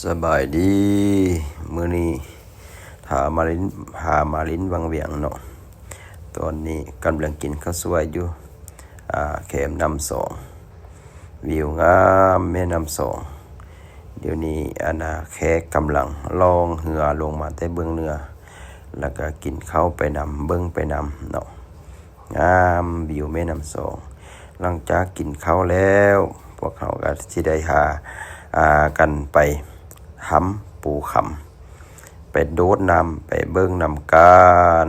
ສະບາຍດີ ມື້ນີ້ຫາມາລິນ ຫາມາລິນວັງວຽງເນາະ. ຕອນນີ້ກຳລັງກິນເຂົ້າສວຍຢູ່ ອ່າ ແຄມນ້ຳສອງ ວິວງາມແມ່ນ້ຳສອງ. ດຽວນີ້ ອັນນ່າ ແຂກກຳລັງລ່ອງເຮືອລົງມາແຕ່ເບື້ອງເໜືອ ແລ້ວກະກິນເຂົ້າໄປນຳ ເບິ່ງໄປນຳເນາະ. ງາມວິວແມ່ນ້ຳສອງ. ຫຼັງຈາກກິນເຂົ້າແລ້ວ ພວກເຮົາກໍຊິໄດ້ຫາ ອ່າ ກັນໄປຖ້ຳປູຄຳ ໄປໂດດນ້ຳ ໄປເບິ່ງນຳກັນ.